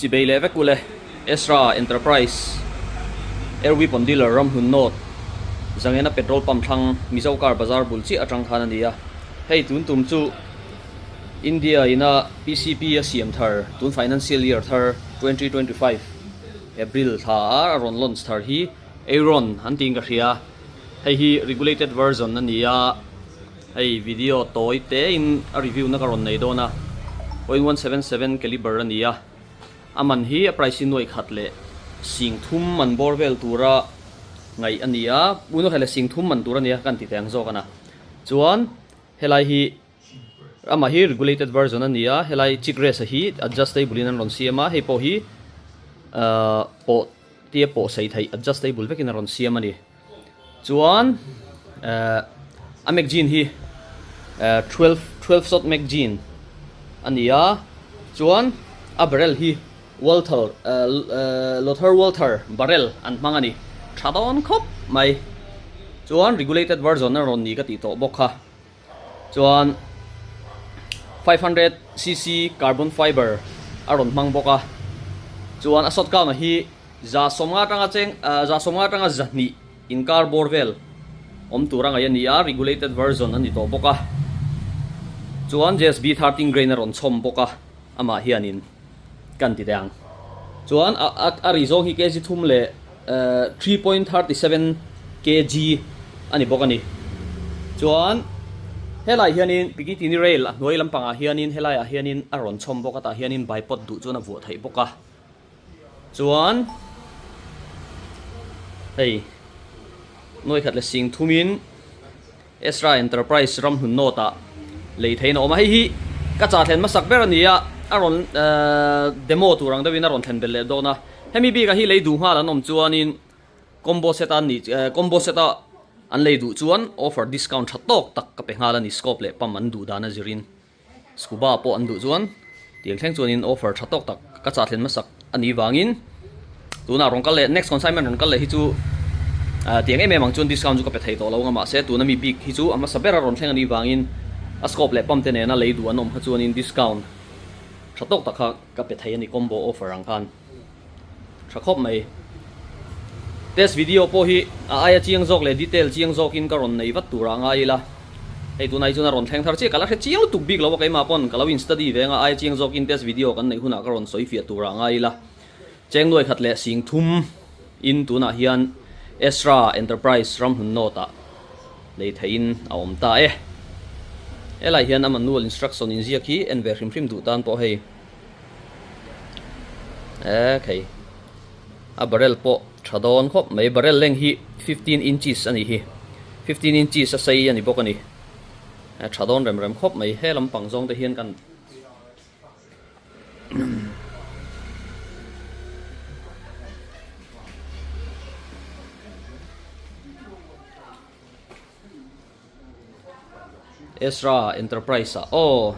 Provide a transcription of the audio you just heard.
Chibei leh vek ule Ezra Enterprise Air Weapon Dealer Ramhlun North Zangena Petrol Pump thlang Mizo Car Bazar bul chiah atang khan a ni a. Hei tun tum chu India ina PCP a siam thar tun financial year thar 2025 April thla a rawn launch thar hi Aeron an tiin ka hria. Hei hi regulated version a ni a. Hei video tawi te in a review na ka rawn nei dawn a, 0.177 caliber a ni a, a man hi a price hi nuai khat leh sing thum man bawr vel tura ngaih a ni a, u nuai khat leh sing thum man tur a ni a ka han ti teh ang zawk a na. Chuan helai hi amah hi regulated version a ni a, helai cheek rest a hi adjustable in an rawn siam a, hei pawh hi ahh pawh tia pawh sei theih adjustable vekin a rawn siam a ni. Chuan eh a magazine hi eh 12 12 shot magazine a ni a, chuan a barrel hi Walther eh Lothar Walther barrel an hmang a ni, tha dawn khawp mai. Chuan regulated version a rawn ni ka tih tawh bawk kha. Chuan 500 cc carbon fiber a rawn hmang bawk a, chuan a shot count hi 150 atanga cheng 150 atanga 200 inkar bawr vel awm tur a ngaih a ni a, regulated version a ni tawh bawk a, chuan JSB 13 grain a rawn chhawm bawk a, amah hianin kan ti teh ang. Chuan a a ri zawng hi kg thum leh 3.37 kg a ni bawk a ni. Chuan helaiah hianin Picatinny rail a hnuai lampangah hianin helaiah hianin a rawn chhawm bawk a, tah hianin bipod duh chuan a vuah theih bawk a. Chuan hei nuai khat leh sing thumin Ezra Enterprise ramhlun note ah lei theiin a awm a, hei hi ka chah thlen hmasak ber a ni a, a rawn demo tur ang deuhin a rawn thlen belh leh dawn a, hemi bikah hi lei duh nghal an awm chuanin combo set a ni combo set a an lei duh chuan offer discount tha tawk tak ka pe nghal a ni, scope leh pump an duh dan a zirin. Scuba pawh an duh chuan tiang thleng chuanin offer tha tawk tak ka chah thlen hmasak a nih vangin tunah rawn kal leh next consignment rawn kal leh hi chu tiang em em ang chuan discount chu ka pe thei tawh lo ang a mahse tuna mi bik hi chu a hmasa bera rawn thleng a nih vangin a scope leh pump te nena lei duh an awm kha chuanin discount tha tawk tak kha ka pe thei a ni combo offer ang khan. Tha khawp mai. Test video pawh hi a aia chiang zawk leh detail chiang zawkin ka rawn nei vat turah ngai ila. Hei tunah hi chuan a rawn thleng thar chiah ka la hre chiang lutuk bik lo a keimah pawn ka lo in study ve anga aia chiang zawkin test video kan neih hunah ka rawn sawi fiah turah ngai ila. Cheng nuai khat leh sing thum in tunah hian Ezra Enterprise ramhlun note ah lei theihin a awm ta e. Helai hian a manual instruction inziak hi en ve hrim hrim duh tan pawh hei. E khei a barrel pawh tha dawn khawp mai barrel length hi 15 inches a ni hi 15 inches a sei a ni bawk a ni a tha dawn rem rem khawp mai he lampang zawng te hian kan Ezra Enterprise ah aw.